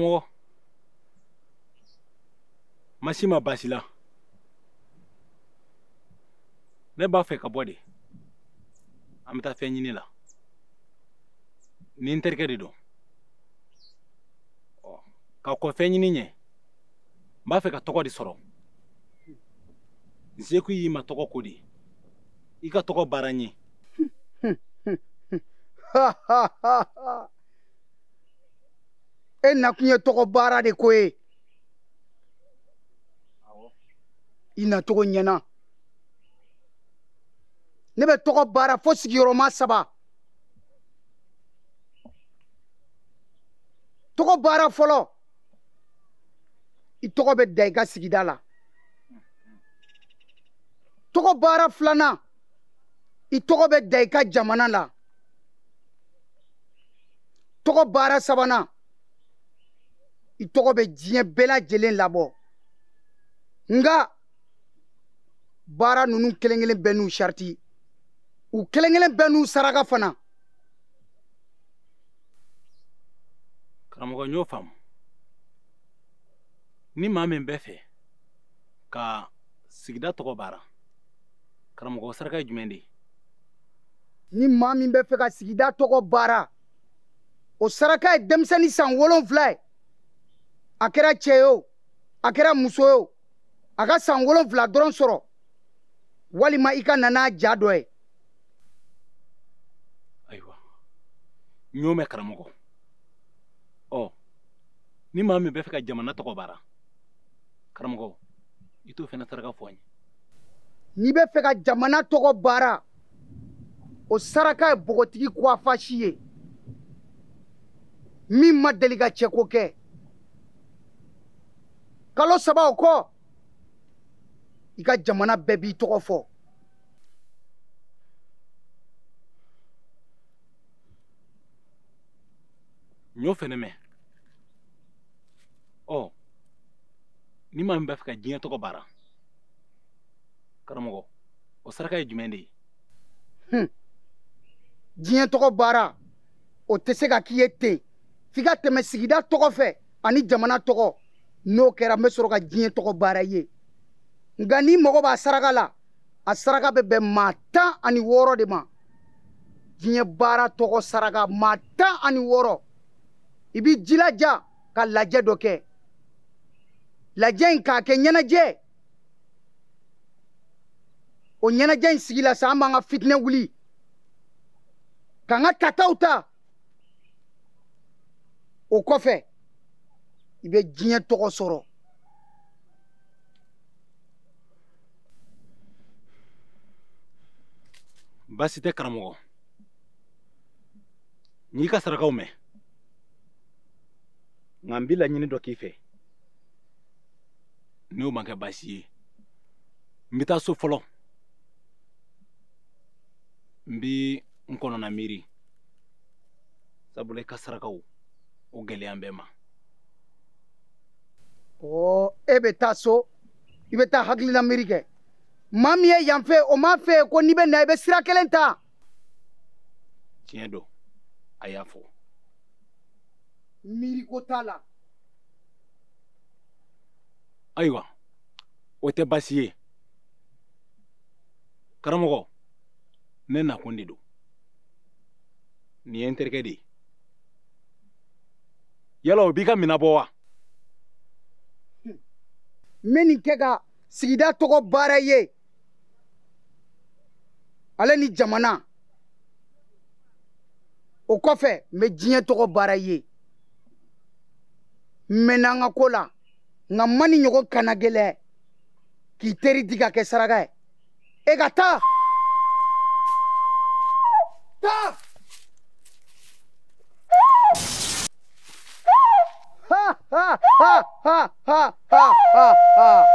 Karamɔgɔ, masi ma baasi la. Ne b'a fɛ ka bɔ de. An bɛ taa fɛn ɲini la. Ni n terikɛ de don. Ɔ, ka kɔn fɛn ɲini ɲɛ, n b'a fɛ ka tɔgɔ de sɔrɔ. Seku y'i ma tɔgɔ ko de. I ka tɔgɔ baara n ye. E nakun ye tɔgɔ baara de ko ye. I nacogo ɲɛna. Ne bɛ tɔgɔ baara fo sigiyɔrɔma 3. Tɔgɔ baara fɔlɔ, i tɔgɔ bɛ da i ka sigida la. Tɔgɔ baara filanan, i tɔgɔ bɛ da i ka jamana la. Tɔgɔ baara sabanan, i tɔgɔ bɛ diɲɛ bɛɛ lajɛlen labɔ. Nka baara ninnu kelen kelen bɛɛ n'u sariti, u kelen kelen bɛɛ n'u saraka fana. Karamɔgɔ, n y'o faamu. Ni maa min bɛ fɛ ka sigida tɔgɔ baara, karamɔgɔ, saraka ye jumɛn de ye? Ni maa min bɛ fɛ ka sigida tɔgɔ baara, o saraka ye denmisɛnnin san 7 ye. A kɛra cɛ ye o, a kɛra muso ye o, a ka san 7 dɔrɔn sɔrɔ, walima i ka na n'a ja dɔ ye. Ayiwa, n y'o mɛn karamɔgɔ. Ɔ, ni maa min bɛ fɛ ka jamana tɔgɔ baara, karamɔgɔ, i t'o fana saraka fɔ an ye. N'i bɛ fɛ ka jamana tɔgɔ baara, o saraka ye npogotigi kuwafasi ye, min ma deli ka cɛko kɛ. Kalo 3 o kɔ, i ka jamana bɛɛ b'i tɔgɔ fɔ. N y'o fɛnɛ mɛn. Ɔ, ni maa min b'a fɛ ka diɲɛ tɔgɔ baara, karamɔgɔ, o saraka ye jumɛn de ye? Diɲɛ tɔgɔ baara, o tɛ se ka k'i ye ten. F'i ka tɛmɛ sigida tɔgɔ fɛ ani jamana tɔgɔ. N'o kɛra, n bɛ sɔrɔ ka diɲɛ tɔgɔ baara i ye. Nka n'i mago b'a saraka la, a saraka bɛ bɛn maa 16 de ma. Diɲɛ baara tɔgɔ saraka maa 16. I b'i jilaja ka lajɛ dɔ kɛ. Lajɛ in k'a kɛ ɲɛnajɛ. O ɲɛnajɛ in sigi la sa, an b'an ka fitinɛ wuli, k'an ka tataw ta. O kɔfɛ, i bɛ diɲɛ tɔgɔ sɔrɔ. Baasi tɛ karamɔgɔ. N y'i ka sarakaw mɛn. Nka n bɛ laɲini dɔ k'i fɛ. N'o ma kɛ baasi ye, n bɛ taa so fɔlɔ. N bɛ n kɔnɔna miiri. Sabula i ka sarakaw, o gɛlɛya bɛɛ ma. Ɔ, e bɛ taa so, i bɛ taa hakilina miiri kɛ. Maa min ye yan fɛ, o m'a fɛ yen ko n'i bɛ na i bɛ sira kelen ta. Tiɲɛ don, a y'a fɔ. Miiriko t'a la. Ayiwa, o tɛ baasi ye. Karamɔgɔ, ne nakun de don. Nin ye n terikɛ de ye. Yala o b'i ka minɛn bɔ wa? N bɛ nin kɛ ka sigida tɔgɔ baara ye. Ale ni jamana. O kɔfɛ, n bɛ diɲɛ tɔgɔ baara ye. N mɛnna n ka ko la, nka n ma nin ɲɔgɔn kana gɛlɛn k'i teri di ka kɛ saraka ye. E ka taa. Taa! Ha ha ha ha ha ha ha ha.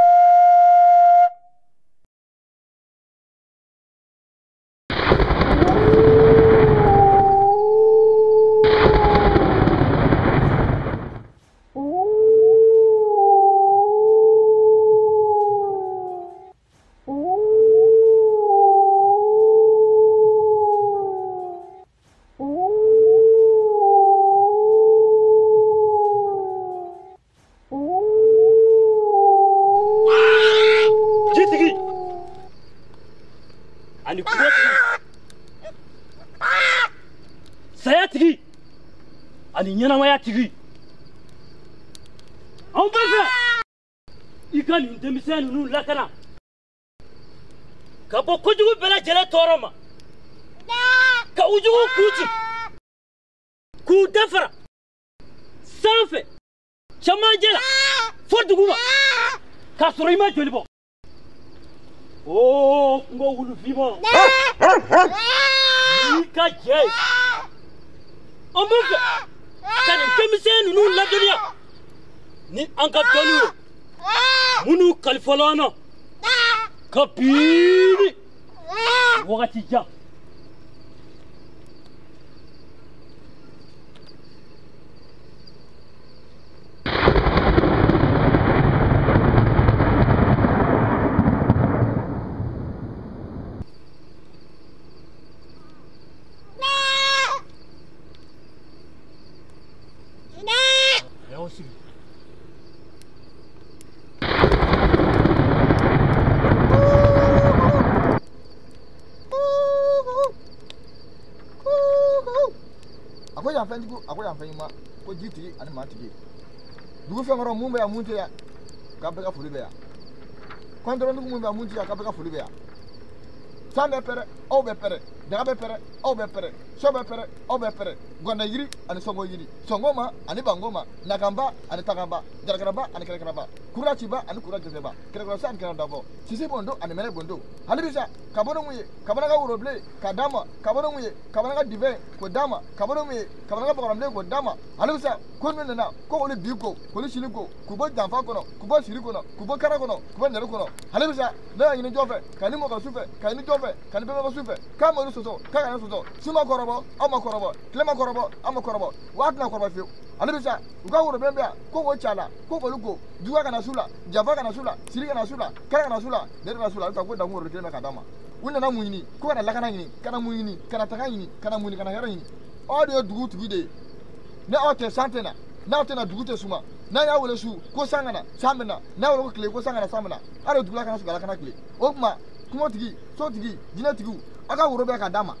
Ani ɲɛnamaya tigi. Anw bɛ fɛ i ka nin denmisɛn ninnu lakana ka bɔ kojugu bɛɛ lajɛlen tɔɔrɔ ma, ka u juguw k'u ci, k'u dafara sanfɛ, cɛmancɛ la fo duguma, k'a sɔrɔ i ma joli bɔ. Oo, kungo wulufinma, n'i ka jɛ ye, an bɛ fɛ ka nin denmisɛn ninnu ladɔnniya ni an ka dɔnniw ye minnu kalifala an na kabini wagati jan. A ko yan fɛnjugu, a ko yan fɛn ɲuman, ko ji tigi ani maa tigi. Dugu fɛn kɔrɔ mun bɛ yan mun tɛ yan, k'a bɛɛ ka foli bɛ yan. Kɔntɔrɔndugu mun bɛ yan mun tɛ yan, k'a bɛɛ ka foli bɛ yan. San bɛ pɛrɛ, aw bɛ pɛrɛ, daga bɛ pɛrɛ, aw bɛ pɛrɛ, sɔ bɛ pɛrɛ, aw bɛ pɛrɛ, gɔnda yiri ani sɔngɔ yiri, sɔngɔ ma ani bango ma, nakanba ani takanba, jarakaraba ani kɛrɛkɛrɛba, kuraciba ani kura jɛsɛba, kɛrɛkɛrɛsa ani kɛrɛdabɔ, sisi bondo ani mɛnɛ bondo. Halibisa ka bɔ ni mun ye, ka bɔ n'a ka worobilen k'a d'a ma, ka bɔ ni mun ye, ka bɔ n'a ka dibɛn k'o d'a ma, ka bɔ ni mun ye, ka bɔ n'a ka bakɔrɔnbilen k'o d'a ma. Halibisa ko ninnu nana ko olu bi ko, k'olu sini ko, k'u bɔ janfa kɔnɔ, k'u bɔ siri kɔnɔ, k'u bɔ kara kɔnɔ, k'u bɔ nɛrɛ kɔnɔ. Halibisa ne y'a ɲini jɔn fɛ, ka ni mɔgɔ su fɛ, ka ɲini jɔn fɛ, ka ni bɛnbakɛ su fɛ, k'a m'olu sɔsɔ, k'a kana sɔsɔ. Su ma kɔrɔbɔ, aw ma kɔrɔbɔ, tile ma kɔrɔbɔ, aw ma kɔrɔbɔ, waa tɛna kɔrɔbɔ fiyewu. Halibisa u ka worobilen bɛ yan, ko k'o ci a la, ko k'olu ko, juguya kana s'u la, janfa kana s'u la, siri kana s'u la, kara kana s'u la, nɛrɛ kana s'u la. Halisa ko dankun woro kelen bɛ k'a d'a ma. U nana mun ɲini? Ko kana lakana ɲini, kana mun ɲini, kana taga ɲini, kana mun ɲini, kana hɛrɛ ɲini. Aw de ye dugu tigi de ye. Ni aw tɛ, san tɛ na. N'aw tɛ na, dugu tɛ suma. N'a y'a wele su ko san ka na, san bɛ na. N'a wele ko tile ko san ka na, san bɛ na. Aw de dugu lakana su ka lakana tile. O tuma kungo tigi, so tigi, jinɛ tigiw, aw ka woro bɛ k'a d'a ma.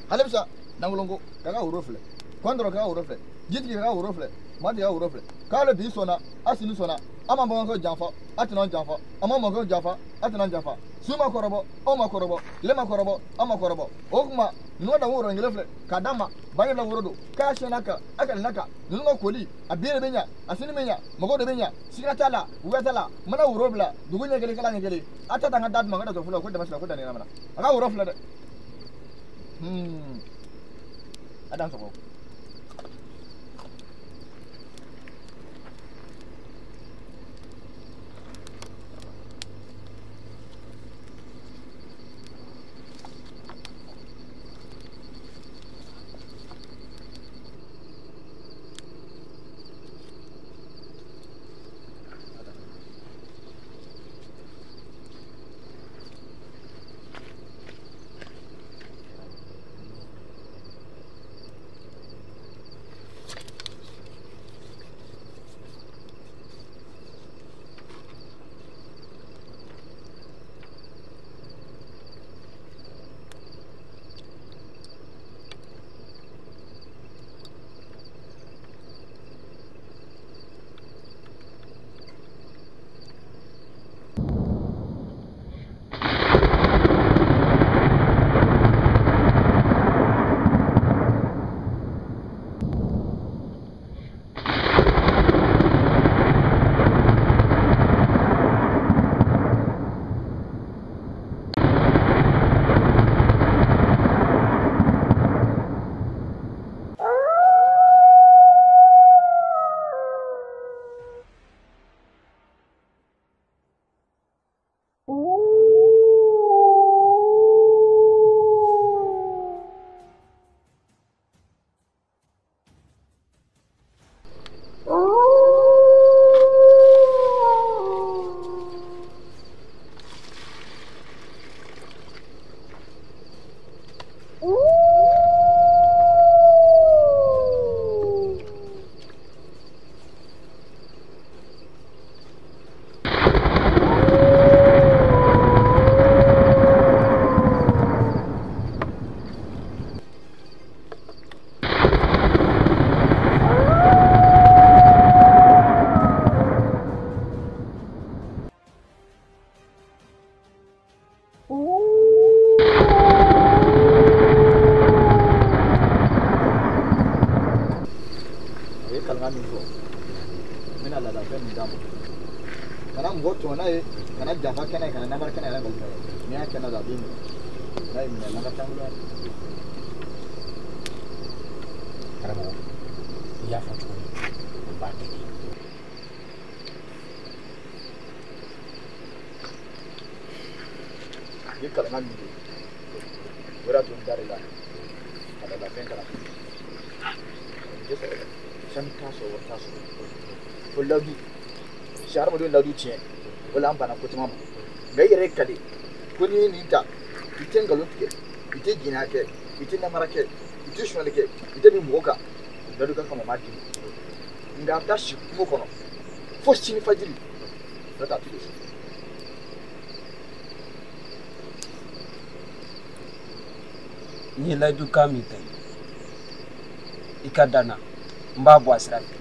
Halibisa nangolonko k'a ka woro filɛ, kɔntɔrɔ k'a ka woro filɛ, jitigi k'a ka woro filɛ, matigi ka woro filɛ. K'ale bi sɔnna, a sini sɔnna, an ma bamankɛw janfa, a tɛna an janfa, an ma mɔkɛw janfa, a tɛna an janfa. Su ma kɔrɔbɔ, aw ma kɔrɔbɔ, tile ma kɔrɔbɔ, aw ma kɔrɔbɔ. O tuma ninnu ka danko woro kelen filɛ k'a d'a ma, bange bila woro don, k'a siyɛn n'a kan, a ka nin n'a kan. Ninnu ka koli, a bi de bɛ ɲa, a sini bɛ ɲa, mɔgɔw de bɛ ɲa, siga t'a la, wuya t'a la. Mana woro bila, dugu ɲɛ kelen, kala ɲɛ kelen, a ta ta n ka da d'u ma, n ka da jɔ fɔlɔ, ko dama sira, ko danni ɲɛnamana. A ka woro filɛ dɛ. A dan sɔgɔ. N bɛna laadafɛn min d'a ma. Kana mɔgɔ tɔmɔ n'a ye, kana janfa kɛ n'a ye, kana namara kɛ n'a ye, kana nkalon tigɛ. N'i y'a kɛ n'a ye, a b'i minɛ. N'a y'i minɛ, langa t'an bolo yan. Karamɔgɔ, i y'a fɔ cogo min, n b'a kɛ ten. I ye kalankan min kɛ, o de y'a to n dar'i la ka laadafɛn kalan. Nin tɛ sɔrɔ dɛ. Sanu t'a sɔrɔ, wari t'a sɔrɔ. Fo ladu. Si hadamadenw ladu tiɲɛ, o la an banna ko caman ma. Nka i yɛrɛ ye kale ko n'i ye nin ta, i tɛ nkalon tigɛ, i tɛ jɛnɛya kɛ, i tɛ namara kɛ, i tɛ sonyali kɛ, i tɛ bin mɔgɔ kan. O ladukan kama m'a d'i ma. Nka a bɛ taa si kungo kɔnɔ fo sini fajiri, n'o tɛ a tɛ don so. N ye layidukan min ta i ka dan na, n b'a bɔ a sira fɛ.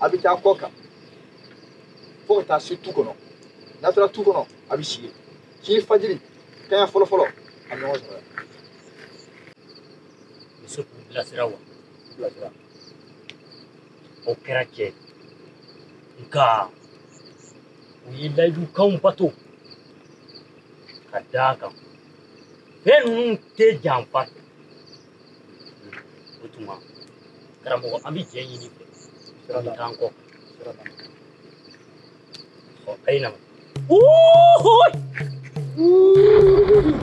A bɛ taa kɔ kan fo ka taa se tu kɔnɔ. N'a taara tu kɔnɔ, a bɛ si yen. Sini fajiri kɛɲɛ fɔlɔ fɔlɔ, a bɛ ɲɔgɔn sɔrɔ yan. Muso k'u bilasira wa? Bilasira. O kɛra cɛ. Nka u ye layidukanw bato ka d'a kan. Fɛn ninnu tɛ janfa. O tuma, karamɔgɔ, an bɛ jɛ ɲini fɛ. An bɛ taa an kɔ. Ɔ, a ye na. Oohoyi! Oohoyi!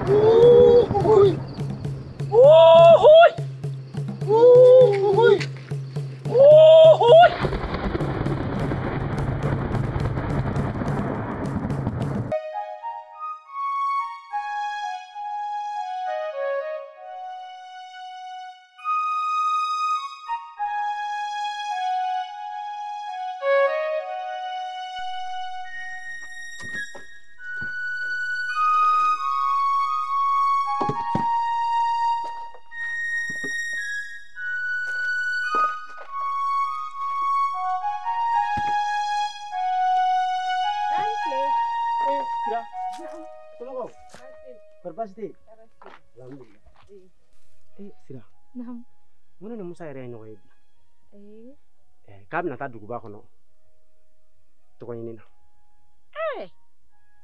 Oohoyi! Oohoyi! Oohoyi! Oohoyi! Baasi tɛ yen? Alhamdulilah. Sira. Naamu. Mun ne ni Musa yɛrɛ ye ɲɔgɔn ye bi? K'a bɛna taa duguba kɔnɔ tɔgɔ ɲini na.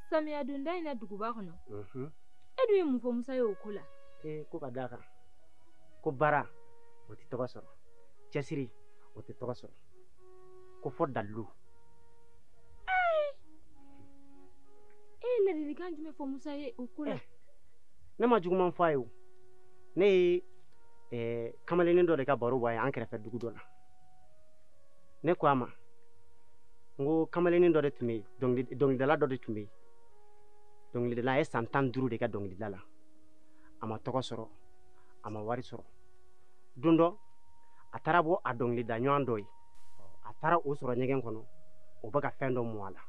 Samiya donda in na duguba kɔnɔ. E dun ye mun fɔ Musa ye o ko la? Ko ka d'a kan ko baara o tɛ tɔgɔ sɔrɔ, cɛsiri o tɛ tɔgɔ sɔrɔ, ko fɔ dalilu. E ye ladilikan jumɛn fɔ Musa ye o ko la? Ne ma juguman fɔ a ye o. Ne ye kamalennin dɔ de ka baro bɔ a ye an kɛrɛfɛ dugu dɔ la. Ne ko a ma n ko kamalennin dɔ de tun bɛ yen, dɔnkilidala dɔ de tun bɛ yen. Dɔnkilidala ye san 15 de kɛ dɔnkilida la. A ma tɔgɔ sɔrɔ, a ma wari sɔrɔ. Don dɔ a taara bɔ a dɔnkilida ɲɔgɔn dɔ ye. A taara o sɔrɔ ɲɛgɛn kɔnɔ, o bɛ ka fɛn dɔ mun a la.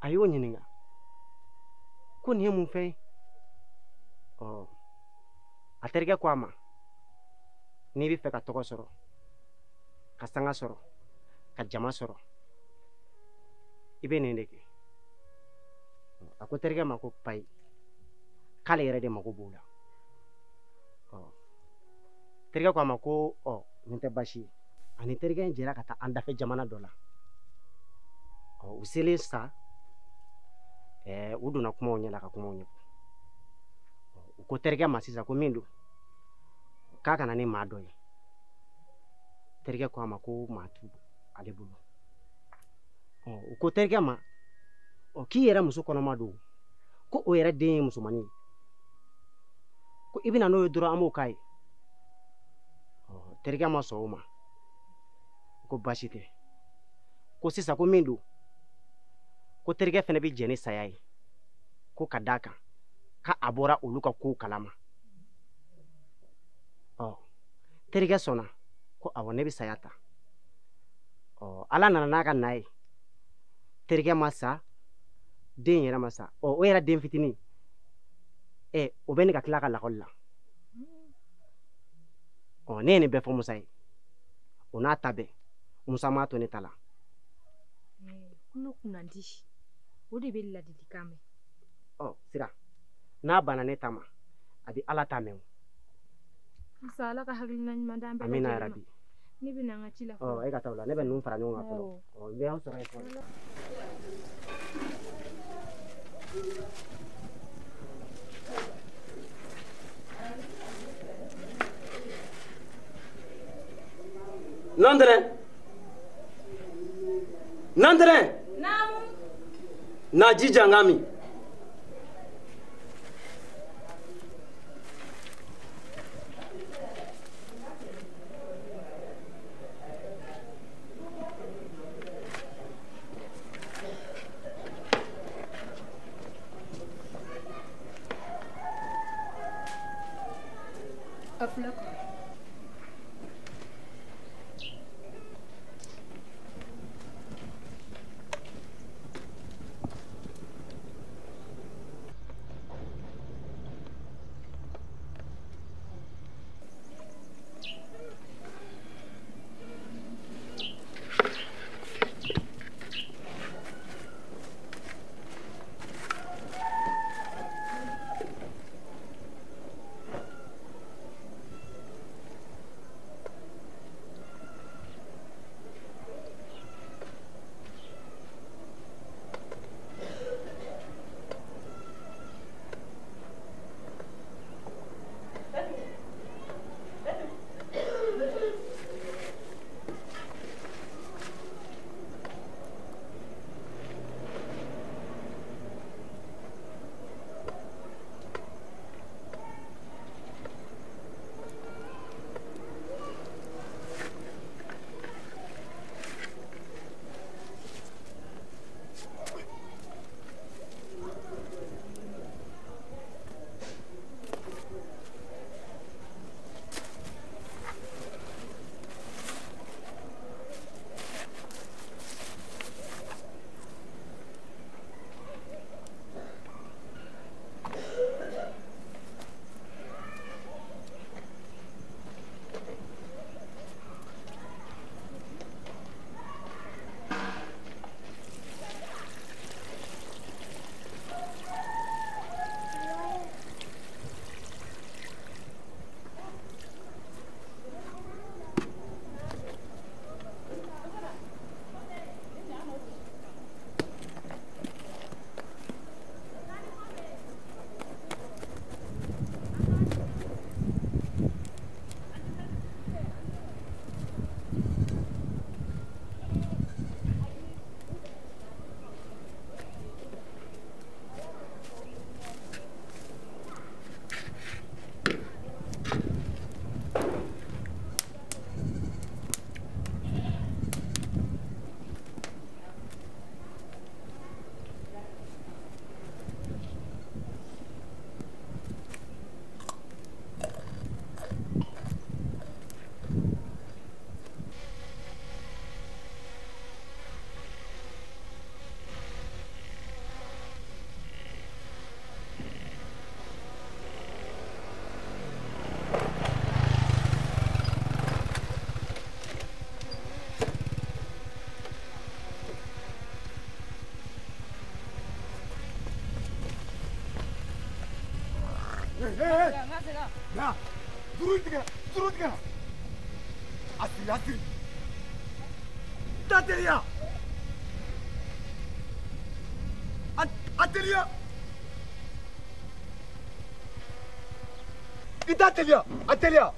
A y'o ɲininka ko nin ye mun fɛn ye? Ɔ a terikɛ ko a ma n'i bɛ fɛ ka tɔgɔ sɔrɔ, ka sanga sɔrɔ, ka jama sɔrɔ, i bɛ nin de kɛ. A ko terikɛ ma ko payi, k'ale yɛrɛ de mago b'o la. Ɔ terikɛ ko a ma ko ɔ nin tɛ baasi ye. Ani terikɛ in jɛra ka taa an dafɛ jamana dɔ la. Ɔ u selen sa, u donna kumaw ɲɛ la ka kumaw ɲɛfɔ. U ko terikɛ ma sisan ko min don, k'a ka na ni maa dɔ ye. Terikɛ ko a ma ko maa t'u ale bolo. Ɔ u ko terikɛ ma ɔ k'i yɛrɛ muso kɔnɔma don, ko o yɛrɛ den ye musomannin ye, ko i bɛna n'o ye dɔrɔn an b'o k'a ye. Ɔ terikɛ ma sɔn o ma, ko baasi tɛ, ko sisan ko min don, ko terikɛ fana bɛ jɛn ni saya ye, ko ka d'a kan k'a bɔra olu ka kow kalama. Ɔ terikɛ sɔnna ko awɔ ne bɛ saya ta. Ɔ Ala nana n'a ka na ye, terikɛ ma sa, den yɛrɛ ma sa. Ɔ o yɛrɛ den fitinin, o bɛ ne ka tila ka lakɔli la. Ɔ ne ye nin bɛɛ fɔ Musa ye, o n'a ta bɛɛ Musa m'a to ne ta la. Kulo kunnandi, o de bɛ ladilikan mɛn. Ɔ Sira, n'a banna ne ta ma, a bɛ Ala ta mɛn o. Musa, Ala ka hakilina ɲuman d'an bɛɛ lajɛlen ma. Amina yarabi. Ne bɛ na n ka ci la fɔlɔ. Ɔ e ka taa o la, ne bɛ ninnu fara ɲɔgɔn kan fɔlɔ. Ɔ n bɛ aw sɔrɔ yen fɔlɔ. Nandɛrɛ, Nandɛrɛ. Naamu. Na jija n ka min. A filɛ. Hey, hey. Juru tigɛ, juru tigɛ. A siri, a siri. Taa teliya. A teliya. I t'a teliya, a teliya.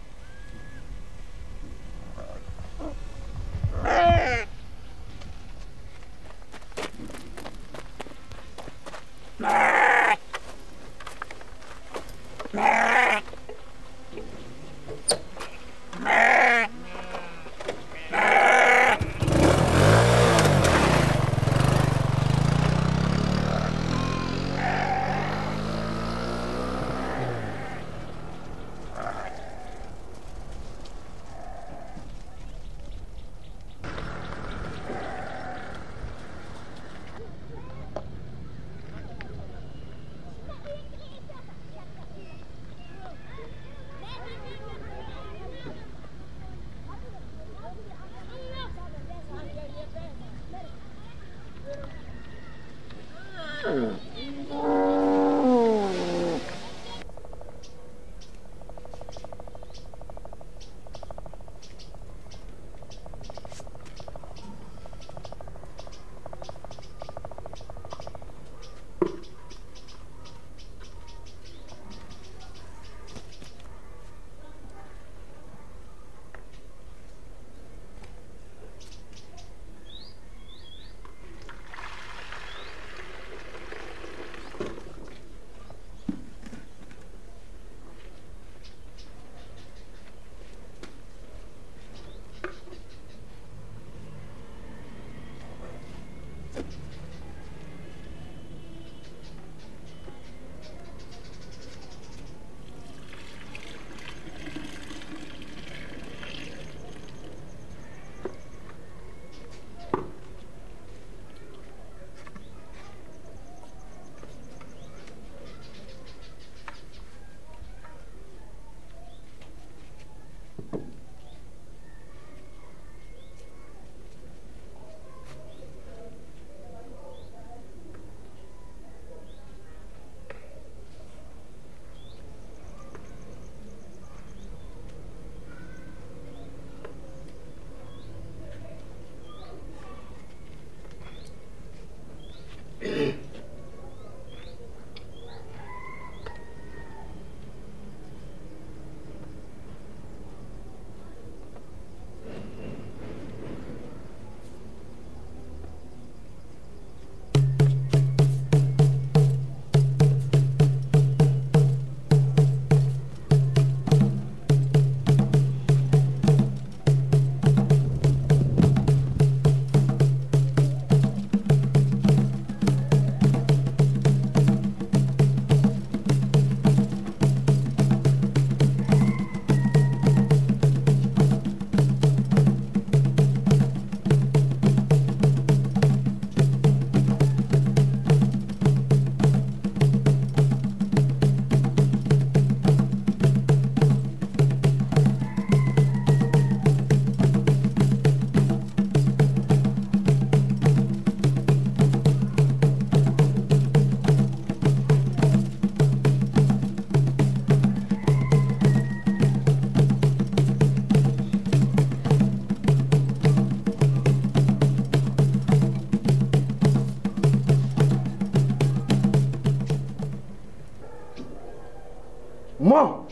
Moi.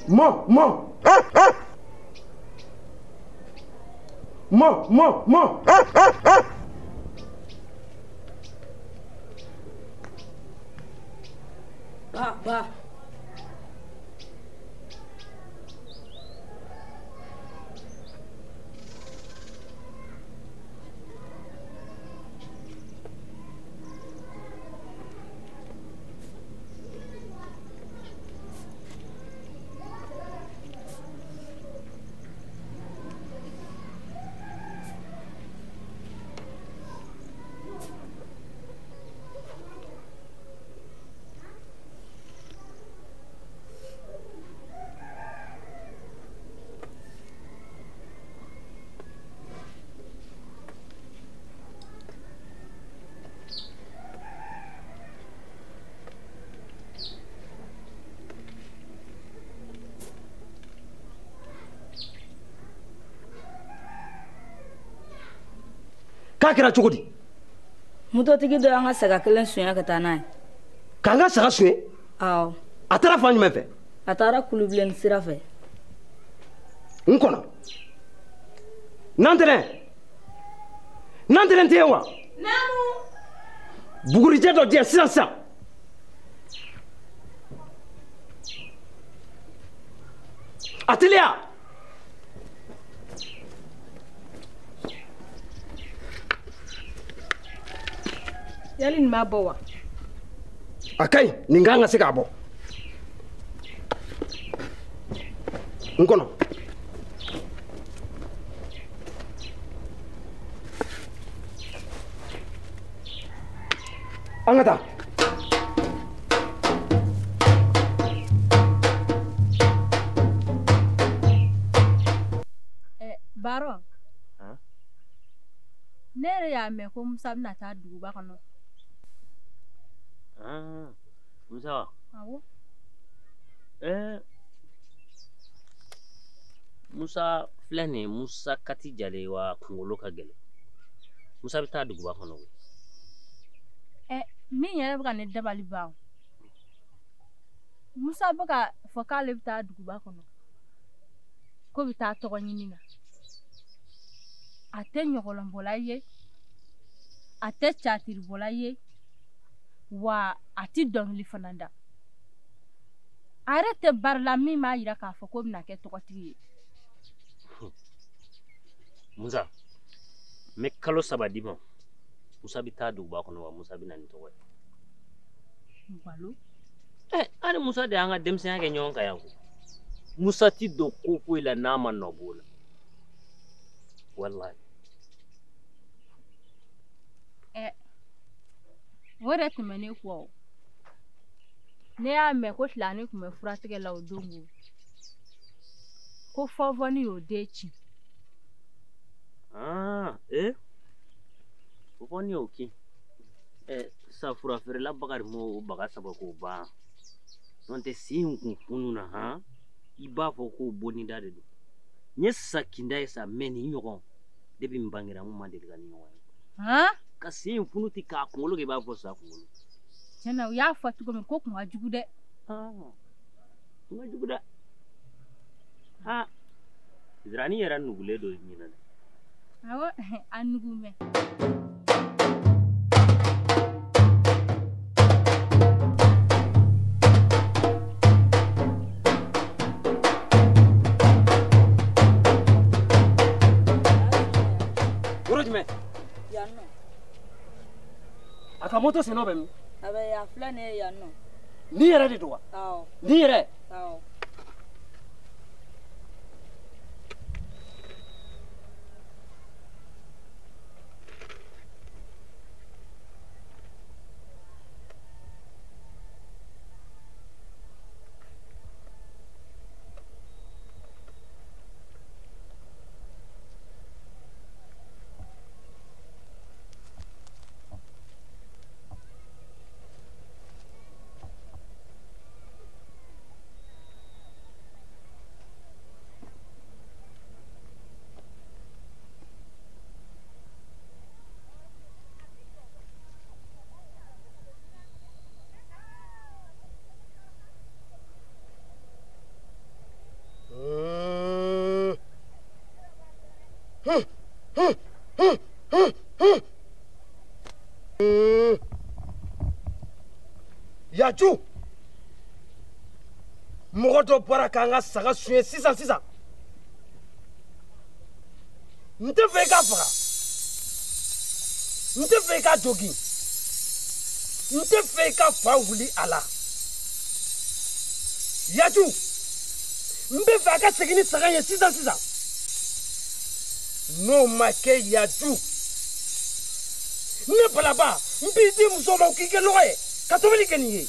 Moi, moi. Moi, moi, moi. Ba, ba. K'a kɛra cogo di? Mototigi dɔ y'an ka saga kelen sonya ka taa n'a ye. K'an ka saga sonya? Awɔ. A taara fan jumɛn fɛ? A taara Kulubilenni sira fɛ. N kɔnɔ. Nantɛnɛn! Nantɛnɛn tɛ yen wa? Naamu. Bugurijɛ dɔ di yan sisan sisan. A teliya! Yali nin b'a bɔ wa? A ka ɲi, nin kan ka se k'a bɔ. N kɔnɔ. An ka taa. Baron, ne yɛrɛ y'a mɛn ko Musa bɛna taa duguba kɔnɔ. Musa wa? Awɔ. Musa filɛ nin ye, Musa kati jalen wa kunkolo ka gɛlɛn. Musa bɛ taa duguba kɔnɔ koyi. Min yɛrɛ bɛ ka ne dabali ban, Musa bɛ ka fɔ k'ale bɛ taa duguba kɔnɔ, k'o bɛ taa tɔgɔ ɲini na. A tɛ ɲɔgɔlɔnbɔla ye, a tɛ catiribɔla ye, wa a tɛ dɔnkili fana da. A yɛrɛ tɛ baara la min b'a jira k'a fɔ k'o bɛna kɛ tɔgɔtigi ye. Musa, n bɛ kalo 3 d'i ma. Musa bɛ taa duguba kɔnɔ wa Musa bɛ na ni tɔgɔ ye. Nkalon. Hali Musa de y'an ka denmisɛnya kɛ ɲɔgɔn kan yan ko. Musa ti don ko foyi la n'a ma nɔ b'o la. Walahi. O yɛrɛ tɛmɛnen kɔ, ne y'a mɛn ko Tilani tun bɛ furatigɛ la o don ko Fɔnfɔni y'o den ci. Fɔnfɔni y'o kin. Sa furafeerela Bakari m'o baga saba k'o ban. N'o tɛ sen in kun funun na han, i b'a fɔ k'o bonnida de don. N ye sa kinda ye sa mɛ nin ɲɔgɔn depuis n bangera n ma deli ka nin ɲɔgɔn ye. Ka sen in funu ten k'a kunkolo kɛ i b'a fɔ sa kunkolo. Tiɲɛ na u y'a fɔ cogo min ko kun ka jugu dɛ. Kun ka jugu dɛ. Zirani yɛrɛ nugulen don ɲinɛ dɛ. Awɔ, a nugu mɛ. Yɔrɔ jumɛn? Yan nɔ. A ka moto sen nɔ bɛ min? A bɛ yan filɛ nin ye yan nɔ. Nin yɛrɛ de don wa? Awɔ. Nin yɛrɛ? Awɔ. Yaju, mɔgɔ dɔ bɔra k'an ka saga suɲɛ sisan sisan. N tɛ fɛ i k'a faga, n tɛ fɛ i k'a jogin, n tɛ fɛ i ka fa wuli a la. Yaju, n bɛ fɛ a ka segin ni saga ye sisan sisan. N'o ma kɛ Yaju, ne Balaba, n b'i di muso ma k'i kɛ lɔgɔ ye ka tobili kɛ nin ye.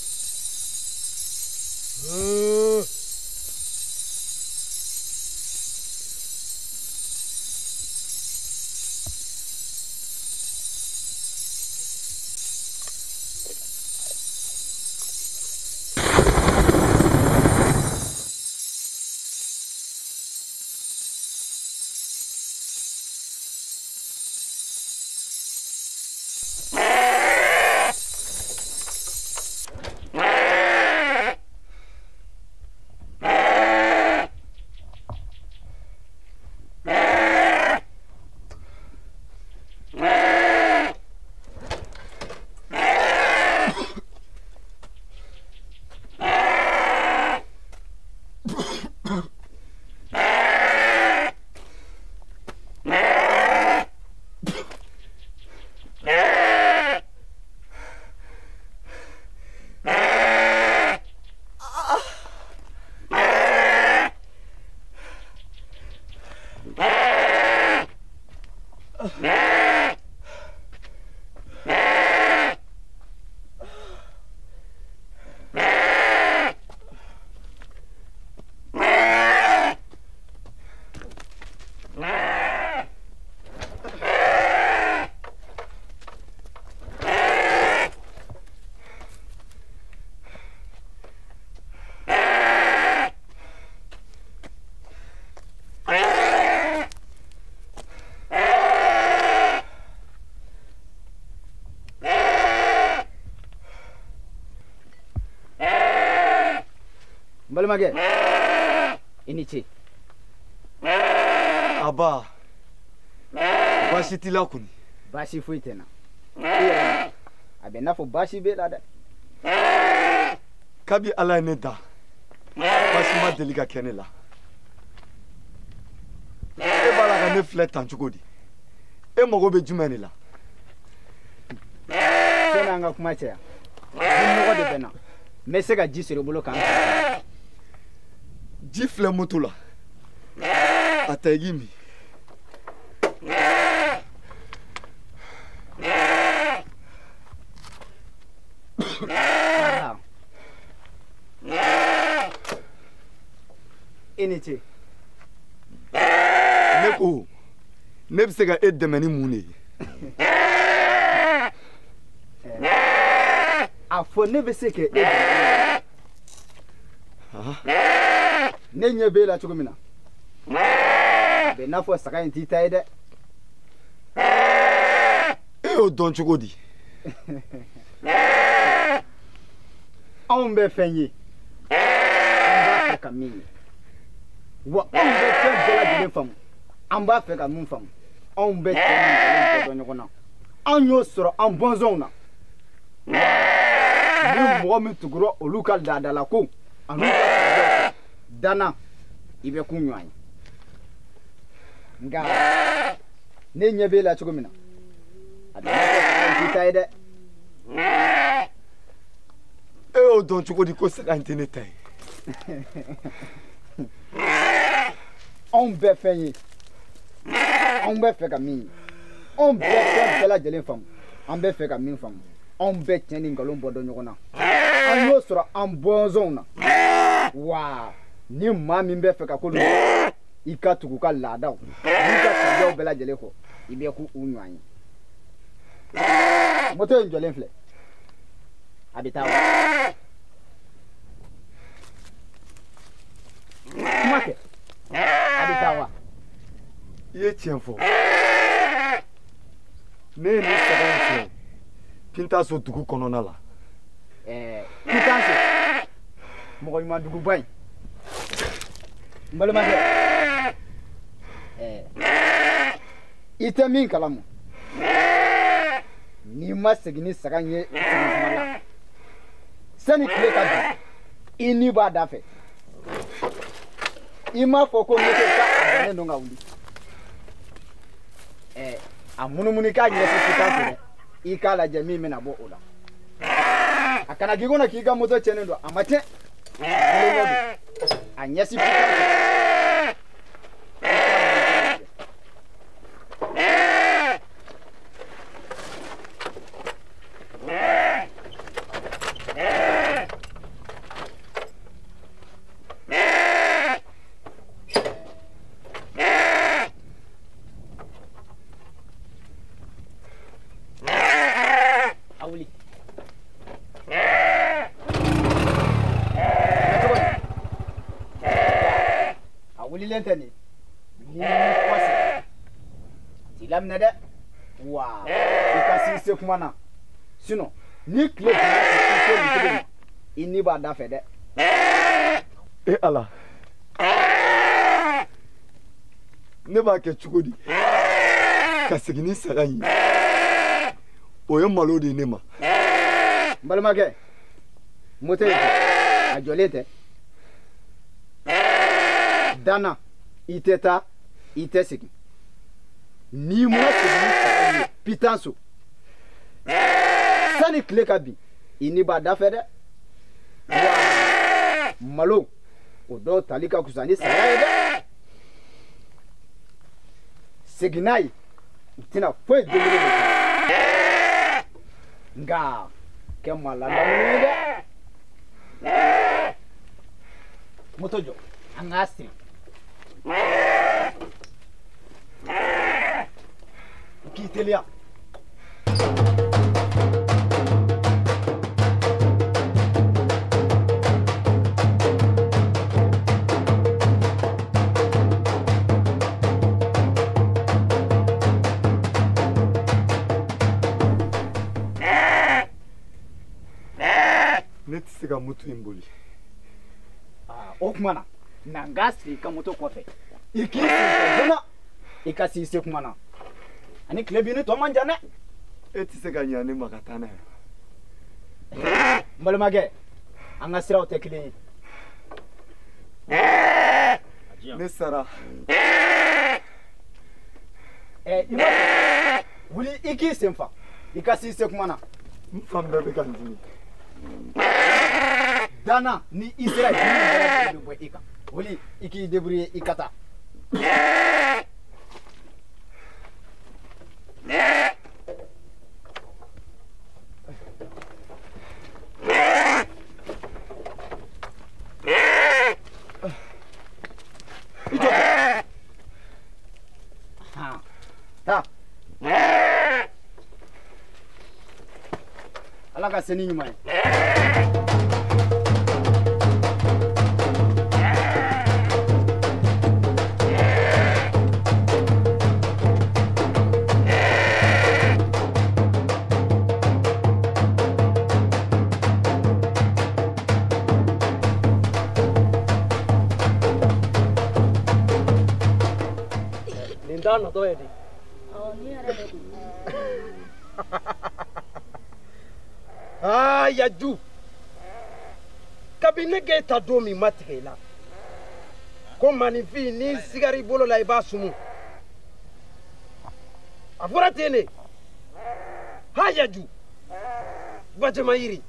N balimakɛ, i ni ce. Aba, baasi t'i la kɔni? Baasi foyi tɛ n na. I yɛrɛ a bɛ n'a fɔ baasi b'e la dɛ. Kabi Ala ye ne da, baasi ma deli ka kɛ ne la. E b'a la ka ne filɛ tan cogo di? E mago bɛ jumɛn de la? Sani an ka kuma caya, nɔgɔ de bɛ n na. N bɛ se ka ji sɔrɔ i bolo k'an. Ji filɛ moto la. A ta i k'i min. I ni ce. Ne ko ne bɛ se ka e dɛmɛ ni mun de ye? A fɔ ne bɛ se ka e dɛmɛ. Ne ɲɛ b'e la cogo min na, a bɛ n'a fɔ saga in t'i ta ye dɛ. E y'o dɔn cogo di? Anw bɛ fɛn ye, an b'a fɛ ka min ye, wa anw bɛ fɛn bɛɛ lajɛlen faamu, an b'a fɛ ka mun faamu. Anw bɛ cɛ ni nkalon bɛɛ dɔn ɲɔgɔn na, an y'o sɔrɔ an bɔnsɔnw na. Ni mɔgɔ min tugura olu ka laadalakow an'u ka tabiyaw kɔ, danna i bɛ k'u ɲɔgɔn ye. Nka ne ɲɛ b'e la cogo min na, a bɛ n'a fɔ saga in t'i ta ye dɛ. E y'o dɔn cogo di ko saga in tɛ ne ta ye? Anw bɛɛ fɛn ye, anw bɛ fɛ ka min ye, anw bɛɛ fɛn bɛɛ lajɛlen faamu, an bɛ fɛ ka min faamu, anw bɛɛ tiɲɛ ni nkalon bɔ dɔn ɲɔgɔn na, an y'o sɔrɔ an bɔnsɔnw na. Wa ni maa min bɛ fɛ ka ko ninnu, i ka tugu ka laadaw n'i ka tabiyaw bɛɛ lajɛlen kɔ, i bɛ k'u ɲɔgɔn ye. Moto in jɔlen filɛ, a bɛ taa wa? Kuma kɛ, a bɛ taa wa? I ye tiɲɛ fɔ. Ne ye nin saga in filɛ Pintaso dugu kɔnɔna la. Pintaso, mɔgɔ ɲuman duguba in. N balimakɛ, i tɛ min kalama, n'i ma segin ni saga in ye segin kuma la, sani tile ka bin, i ni b'a da fɛ. I m'a fɔ ko moto ka a bannen don ka wuli. A munumunu i k'a ɲɛsin Pintaso dɛ, i k'a lajɛ min bɛna bɔ o la. A kana k'i kɔnɔ k'i ka moto tiɲɛnen don, a ma tiɲɛ. A ɲɛsin Pintaso. Wulilen tɛ nin ni kɔsɛ t'i laminɛ dɛ, wa i ka s'i se kuma na, sinon ni tile binna k'i to nin cogo in na, i ni b'a da fɛ dɛ. E Ala, ne b'a kɛ cogo di ka segin ni saga in ye? O ye malo de ye ne ma. N balimakɛ, moto in a jɔlen tɛ. Danna, i tɛ taa, i tɛ segin. N'i ma segin ni saga in ye Pintaso, sani tile ka bin, i ni b'a da fɛ dɛ. Wa malo, o dɔw tali ka fisa ni saya ye dɛ. Segin n'a ye, u tɛna foyi den kelen de kɛ. Nka kɛ maa ladamunen ye dɛ. Moto jɔ, an k'a siri. K'i teliya. Ne tɛ se ka moto in boli. O tuma na, na n k'a siri i ka moto kɔfɛ. I k'i sigi joona, i ka s'i se kuma na. Ani tile bin ni tɔ man jan dɛ. E tɛ se ka ɲa ne ma ka taa n'a ye. N balimakɛ, an ka siraw tɛ kelen ye. Ne sara. I b'a fɔ, wuli i k'i sen fa, i ka s'i se kuma na. N fan bɛɛ bɛ ka n dimi. Dana ni i sera yen, dimi bɛɛ lajɛlen bɛ bɔ i kan. Wuli i k'i débrouiller i ka taa. I jɔ. Taa. Ala ka se ni ɲuman ye. Nin t'a natɔ ye de. Awɔ, nin yɛrɛ de don. Aa Yaju, kabini ne k'e ta don min ma tigɛ i la ko maninfin n'i sigara i bolo la i b'a sumu, a fɔra ten de. Ha Yaju, bajama yiri.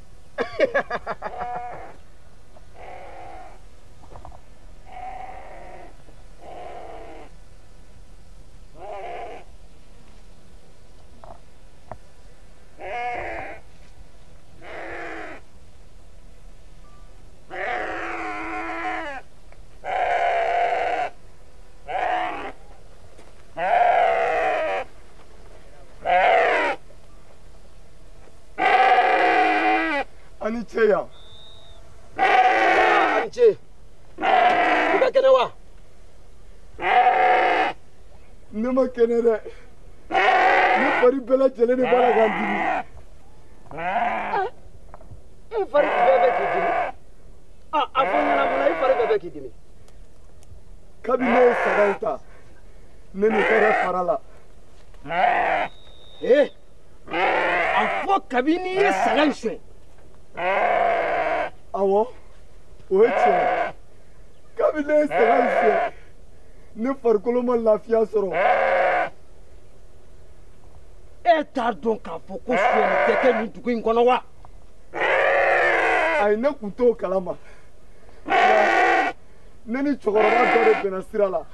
Ani ce yan. Ani ce. I ka kɛnɛ wa? Ne ma kɛnɛ dɛ. Ne fari bɛɛ lajɛlen de b'a la ka n dimi. E fari bɛɛ bɛ k'i dimi. A fɔ n ɲɛna mun na i fari bɛɛ bɛ k'i dimi? Kabini ne ye saga in ta, ne ni hɛrɛ fara la. A fɔ kabini i ye saga in suɲɛ. Awɔ, o ye tiɲɛ ye. Kabini ne ye saga in suɲɛ, ne farikolo ma lafiya sɔrɔ. E t'a dɔn k'a fɔ ko sonyɛli tɛ kɛ nin dugu in kɔnɔ wa? Ayi, ne tun t'o kalama. Ne ni cɛkɔrɔba dɔ de bɛnna sira la, o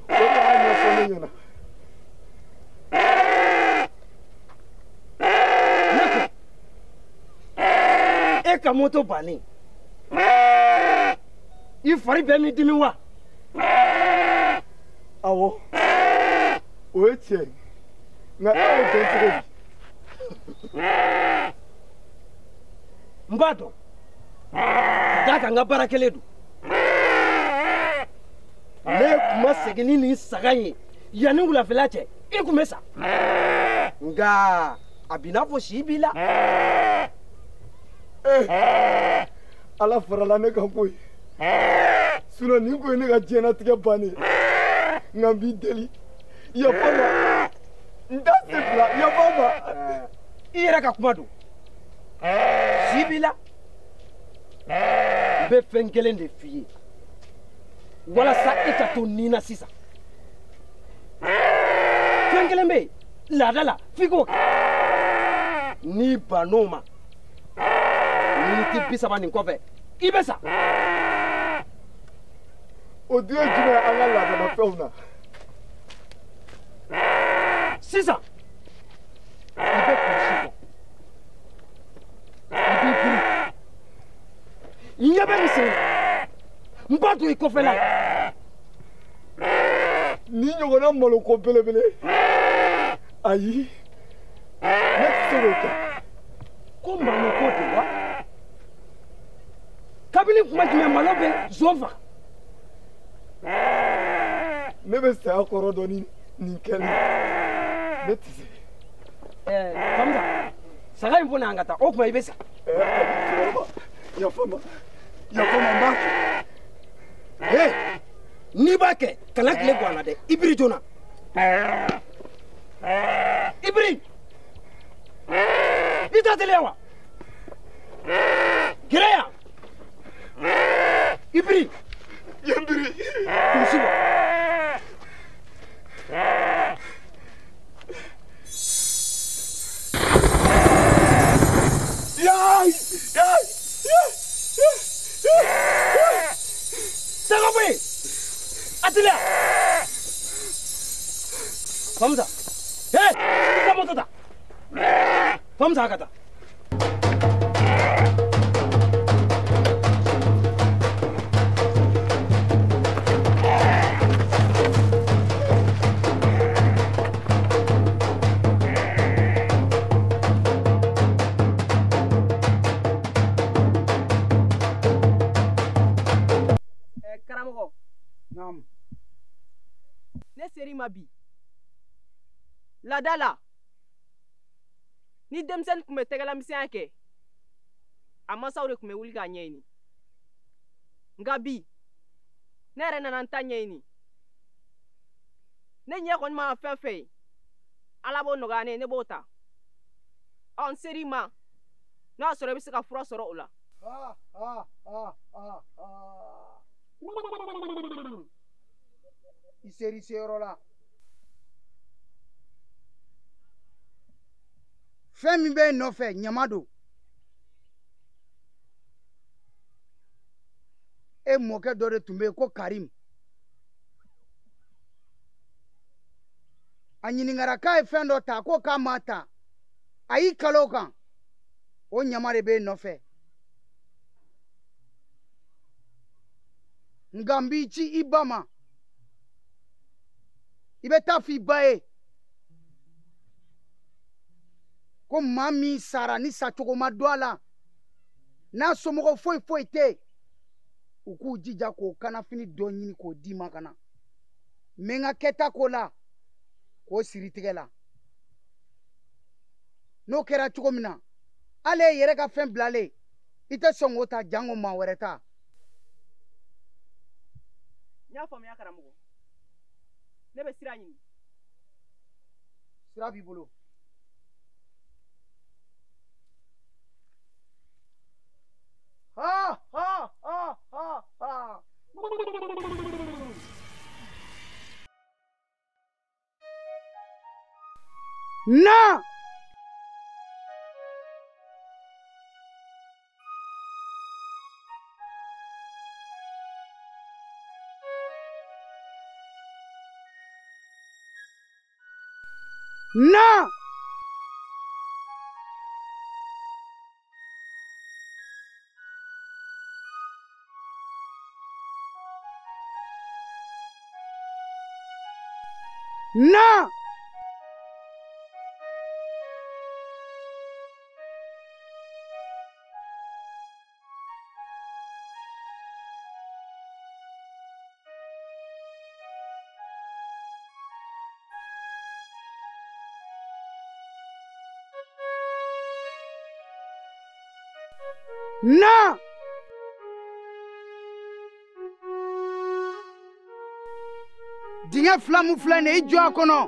de y'a ɲɛfɔ ne ɲɛna. E ka moto bannen, i fari bɛɛ m'i dimi wa? Awɔ, o ye tiɲɛ ye. Nka e y'o dɔn cogo di? N b'a dɔn, ka d'a kan n ka baara kɛlen don. Ne tun ma segin ni nin saga in ye yanni wulafɛla cɛ, i tun bɛ sa. Nka a b'i n'a fɔ si b'i la. Ala farala ne kan koyi. Sinon nin kun ye ne ka diɲɛlatigɛ bannen ye. Nka n b'i deli, yafa n ma. N t'a sen fila, yafa n ma. I yɛrɛ ka kuma don. Si b'i la. N bɛ fɛn kelen de f'i ye walasa e ka to nin na sisan. Fɛn kelen bɛ yen laada la f'i k'o kɛ. N'i bann'o ma, miniti 30 nin kɔfɛ i bɛ sa. O dun ye jumɛn ye an ka laadalafɛnw na? Sisan i bɛ kulusi bɔ, i b'i biri, n ɲɛ bɛ nin sen na, n b'a don i kɔfɛla la. Nin ɲɔgɔnna maloko belebele, ayi, ne tɛ se k'o kɛ. Ko maloko de wa? Kabini kuma jumɛn malo bɛ zon faga? Ne bɛ saya kɔrɔ dɔn ni nin kɛli, ne tɛ se. Famisa, saga in fɔ n'an ka taa, o tuma i bɛ sa. Cɛkɔrɔba, yafa n ma, yafa n ma, n b'a kɛ. Hey, n'i b'a kɛ kana tile bɔ a la dɛ, i biri joona. I biri. I t'a teliya wa? Gɛrɛ yan. I biri. N biri. Kulusi bɔ. Yaay! Yaay! Taga bɔ yen. A teliya. Famusa. Hey! I ka moto ta. Famusa a ka taa. Karamɔgɔ. Naamu. Ne ser'i ma bi. Laada la, ni denmisɛnnin tun bɛ tɛgɛlamisɛnya kɛ, a mansaw de tun bɛ wuli k'a ɲɛɲini. Nka bi, ne yɛrɛ nana n ta ɲɛɲini. Ne ɲɛ kɔni mana fɛn fɛn ye, Ala b'o nɔgɔya ne ye, ne b'o ta. Ɔ n ser'i ma, n'o y'a sɔrɔ i bɛ se ka fura sɔrɔ o la. I ser'i seyɔrɔ la. Fɛn min bɛ e nɔfɛ ɲama don. E mɔkɛ dɔ de tun bɛ yen ko Karim. A ɲininkara k'a ye fɛn dɔ ta, ko k'a m'a ta. A y'i kalo o kan. O ɲama de b'e nɔfɛ. Nka n b'i ci i ba ma. I bɛ taa f'i ba ye. Ko maa min sara ni sacogo ma don a la, n'a somɔgɔ foyi foyi tɛ yen, u k'u jija k'o kanafini dɔ ɲini k'o d'i ma ka na. N bɛ n ka kɛta k'o la, k'o siri tigɛ la. N'o kɛra cogo min na, hali e yɛrɛ ka fɛn bilalen, i tɛ sɔn k'o ta jango maa wɛrɛ ta. N y'a faamuya karamɔgɔ. Ne bɛ sira ɲini. Sira b'i bolo. Ha ha ha ha ha. Na! Na! Na! Na! Dingɛ fila mun filɛ nin ye, i jɔ a kɔnɔ.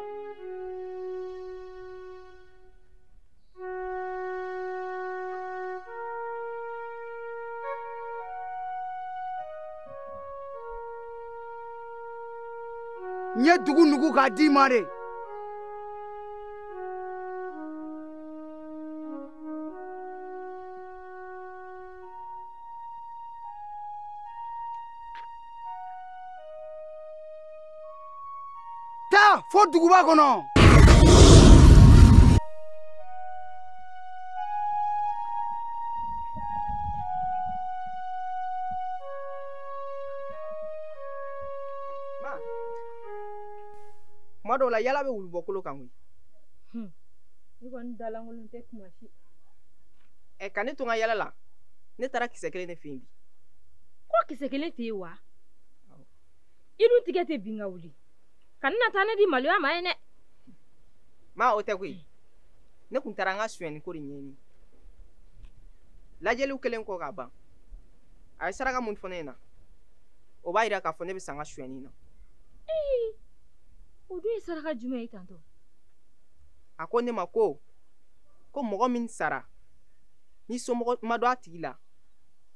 N ye dugu nugu k'a d'i ma de. Taa fo duguba kɔnɔ. Ma, kuma dɔw la yala bɛ wulu bɔ kolo kan koyi. Ne kɔni dalankolon tɛ kuma si. Ɛ ka ne to n ka yala la, ne taara kisɛ kelen de fɛ yen bi. Ko kisɛ kelen fɛ yen wa? I dun tigɛ tɛ bin ka wuli. Ka na taa ne di maloya ma ye dɛ. Ma o tɛ koyi. Ne kun taara n ka sonyɛni ko de ɲɛɲini. Lajɛliw kɛlen kɔ ka ban, a ye saraka mun fɔ ne ɲɛna, O b'a yira k'a fɔ ne bɛ sanga sonyɛni na. Ee, o dun ye saraka jumɛn ye tantɔ? A ko ne ma ko mɔgɔ min sara ni somɔgɔ ma don a tigi la,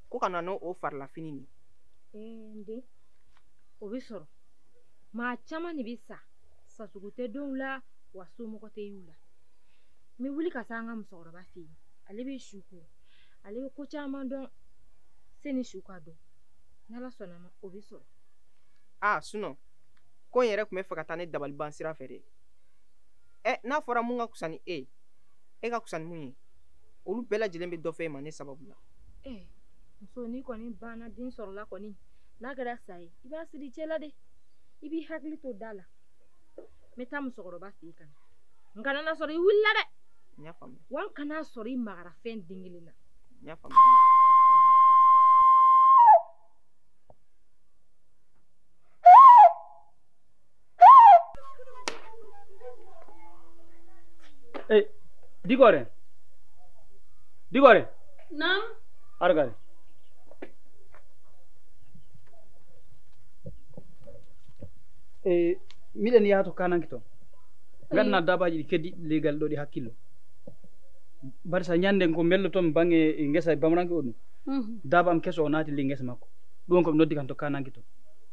ko ka na n'o farilafini nin. Ee n den, o bɛ sɔrɔ. Maa caman de bɛ sa, sasogo tɛ denw la, wa somɔgɔ tɛ y'u la. N bɛ wuli ka taa an ka musokɔrɔba fɛ yen. Ale bɛ su ko, ale bɛ ko caman dɔn. Sani su ka dɔn, n'Ala sɔnna ma, o bɛ sɔrɔ. Aa sinon, ko in yɛrɛ tun bɛ fɛ ka taa ne dabaliban sira fɛ dɛ. Ɛ n'a fɔra mun ka fisa ni e ye, e ka fisa ni mun ye, olu bɛɛ lajɛlen bɛ dɔ fɔ e ma ne sababu la. Ee muso, n'i kɔni banna den sɔrɔla kɔni, n'a kɛra sa ye, i b'a siri cɛ la dɛ. I b'i hakili to da la. N bɛ taa musokɔrɔba fɛ yen ka na. N kana n'a sɔrɔ i wulila dɛ. N y'a faamuya. Wa n kana sɔrɔ i magara fɛn den kelen na. N y'a faamuya. Eh, Digore. Digore. Naam. Argare. Eh, miɗen yaha to kananke toon. Ganna dabaji ɗi keddi legal ɗo ɗi hakkillo. Bari sa ñande ko belloton bange ngesa bamaranke o ɗum. Daba am keso o naati ley ngesa makko. Ɗum ko ɓe noddi kam to kananke to.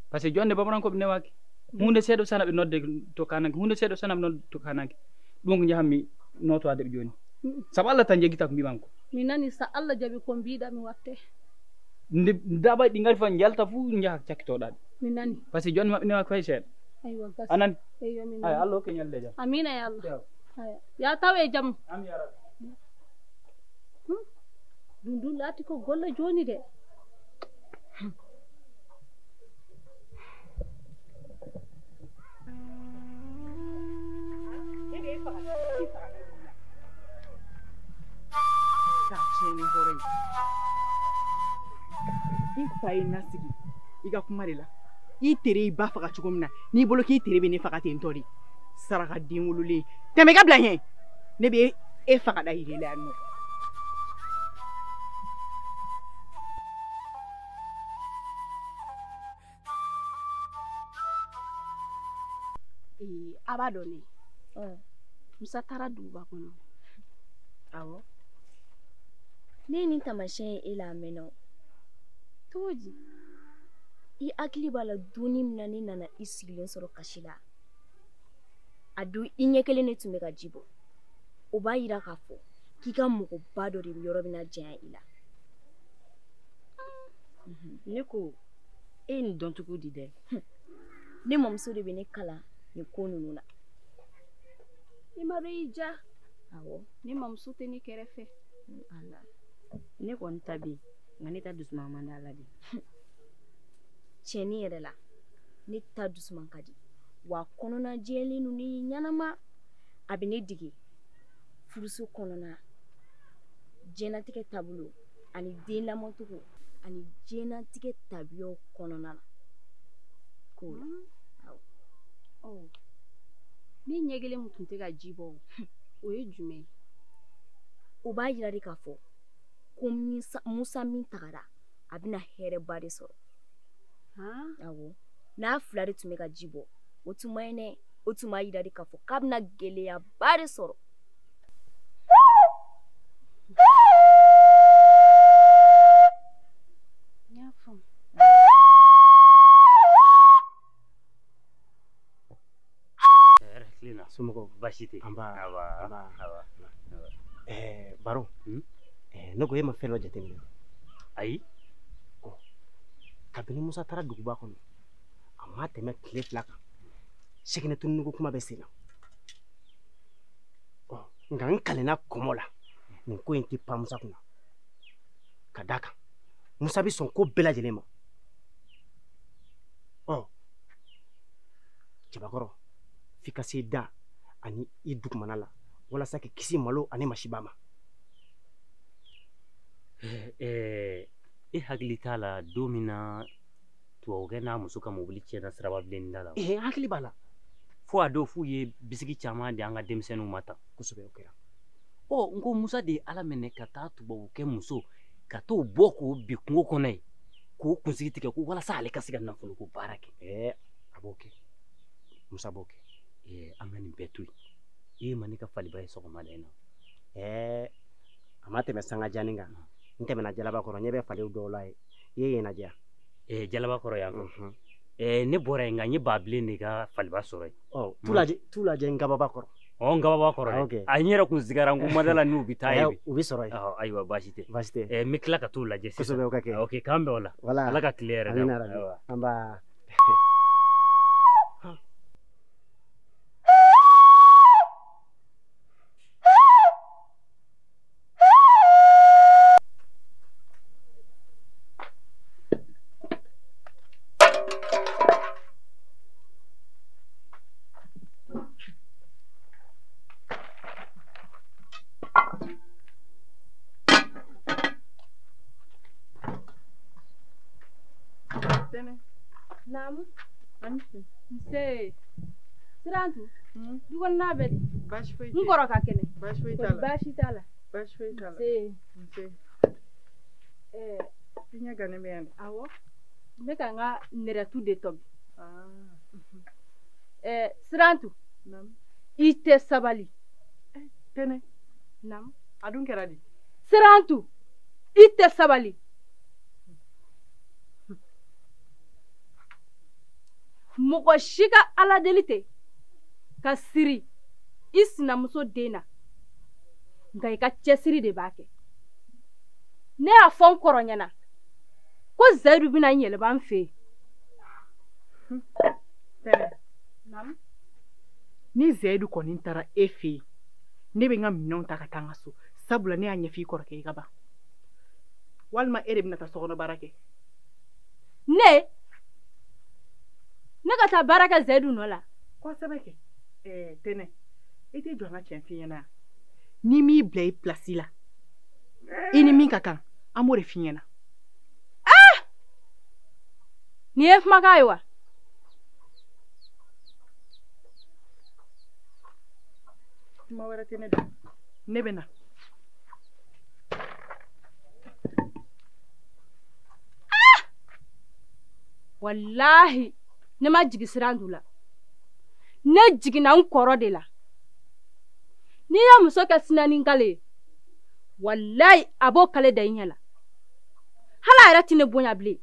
Par ce que jonde bamarankoɓe newaki. Hunde seeɗa sana ɓe nodde to kananke, hunde seeɗa sana ɓe nodde to kananke. Ɗum ko jahanmi notowade ɓe joni. Sabu Allah tan jeggita ko mbimami ko. Mi nani sa Allah jaɓi ko mbiɗa mi watte. Nde dabaji ɗi ngari fa jalta fuu jaha cakkitoɗaɗe. Mi nani. Par ce que joni maɓɓe newaki fay seeɗa. Aywa gas. Anani. Eyyo mi nani. Ay Allah hokke ñalde jam. Amina ya Allah. Aya. Ya taw e jam. Amin ya rabbi. Ɗum ɗum laati ko golle joni de. K'a tiɲɛ ni hɔrɔn ye. I fa ye n lasigi i ka kuma de la. I tere i ba faga cogo min na, n'i bolo k'i tere bɛ ne faga ten tɔ de. Saraka den wololen. Tɛmɛ i ka bila ɲɛ. Ne bɛ e faga da yir'i la yan nɔ. Ee, a b'a dɔn ne. Musa taara duguba kɔnɔ. Awɔ. Ne ye nin taamasiyɛn ye e la a mɛnna o. Cogo di? I hakili b'a la donni min na ne nana i sigilen sɔrɔ kasi la. A don i ɲɛ kelen de tun bɛ ka ji bɔ. O b'a yira k'a fɔ k'i ka mɔgɔba dɔ de bɛ yɔrɔ min na janya i la. Ne ko e ye nin dɔn cogo di dɛ? Ne mamuso de bɛ ne kalan nin ko ninnu na. I ma dɔn i ja. Awɔ. Ne mamuso tɛ ne kɛrɛfɛ. Ala. Ne kɔni ta bɛ yen, nka ne ta dusuman man di ala de. Tiɲɛni yɛrɛ la, ne ta dusuman ka di. Wa kɔnɔna jɛlen don ne ye ɲɛnama. A bɛ ne dege furuso kɔnɔna, diɲɛnatigɛ taabolo ani den lamɔcogo ani diɲɛnatigɛ tabiyaw kɔnɔna na. K'o la. Awɔ. Ɔ, ne ɲɛ kelen min tun tɛ ka ji bɔ o, o ye jumɛn ye? O b'a yira de k'a fɔ ko Musa min tagara, a bɛna hɛrɛba de sɔrɔ. Awɔ. N'a fila de tun bɛ ka ji bɔ, o tun ma ɲi dɛ. O tun b'a yira de k'a fɔ k'a bɛna gɛlɛyaba de sɔrɔ. N y'a faamu. Hɛrɛ tilen na. Somɔgɔw? Baasi tɛ. Anba. Awa. Anba. Awa. Baro. Ne ko e ma fɛn dɔ jateminɛ? Ayi. Kabini Musa taara duguba kɔnɔ, a ma tɛmɛ tile 2 kan. Sɛgɛnɛ tununiko kuma bɛ sen na. Nka n kalenna kɔmɔ la, nin ko in tɛ pan Musa kunna. Ka d'a kan, Musa bɛ sɔn ko bɛɛ lajɛlen ma. Cɛbakɔrɔ, f'i ka se da ani i dugumana la walasa k'i kisi malo ani masiba ma. E hakili t'a la don min na tubabukɛ n'a muso ka mobili tiɲɛna siraba bilenni da la? N hakili b'a la. Fo a don f'u ye bisigi caman di an ka denmisɛnninw ma tan. Kosɛbɛ, o kɛra. Ɔ, n ko Musa de ye Ala minɛ ka taa tubabukɛ muso ka t'o bɔ k'o bin kungo kɔnɔ yen. K'o kunsigi tigɛ ko walasa ale ka se ka nafoloko baara kɛ. A b'o kɛ, Musa b'o kɛ. An ka nin bɛɛ to yen. E ma ne ka faliba ye sɔgɔmada in na? A ma tɛmɛ sanga janin kan. N tɛmɛna jalaba kɔrɔ, ɲɛ bɛ faliw dɔw la yen. I ye yen lajɛ. Jalaba kɔrɔ yan kɔ. Ne bɔra yen nka n ye Babilen de ka faliba sɔrɔ yen. T'u lajɛ n kababa kɔrɔ. N kababa kɔrɔ dɛ. A n yɛrɛ kun sigara n ko ma da la n'u bɛ taa yen. U bɛ sɔrɔ yen. Ayiwa baasi tɛ. Baasi tɛ. N bɛ tila ka t'u lajɛ sisan. Kosɛbɛ, o ka kɛ. Ok, k'an bɛn o la. Voilà. Ala ka tile yɛrɛ d'a ma. Amina rabi. An b'a. Naamu. Nse. Sirantu. Du kɔnɔna bɛ di? Baasi foyi tɛ. N kɔrɔ ka kɛnɛ. Baasi foyi t'a la. Baasi t'a la. Baasi foyi t'a la. Nse. Nse. I ɲɛ gannen bɛ yan dɛ. Awɔ. N bɛ ka n ka nɛrɛtu de tobi. Sirantu. Naamu. I tɛ sabali. Tɛnɛ. Naamu. A dun kɛra di? Sirantu. I tɛ sabali. Mɔgɔ si ka ala deli tɛ ka siri i sinamuso den na, nka i ka cɛsiri de b'a kɛ. Ne y'a fɔ n kɔrɔ ɲɛna ko Zayidu bɛna n yɛlɛma n fɛ yen. Tɛnɛ. Naamu. Ni Zayidu kɔni taara e fɛ yen, ne bɛ n ka minɛnw ta ka taa n ka so, sabula ne y'a ɲɛfɔ i kɔrɔkɛ ye ka ban. Walima e de bɛna taa sokɔnɔ baara kɛ. Ne ka taa baara kɛ Zayidu nɔ la. Kosɛbɛ kɛ. Tɛnɛ, i tɛ jɔ n ka tiɲɛ f'i ɲɛna. N'i m'i bila i pilasi la, i ni min ka kan, an b'o de f'i ɲɛna. Nin ye kumakan ye wa? Kuma wɛrɛ tɛ ne da. Ne bɛ na. Walahi, ne ma jigin Sirantu la. Ne jiginna n kɔrɔ de la. N'i ye muso kɛ sinani kale ye, walahi a b'o kale da i ɲɛ la. Hali a yɛrɛ tɛ ne bonya bilen.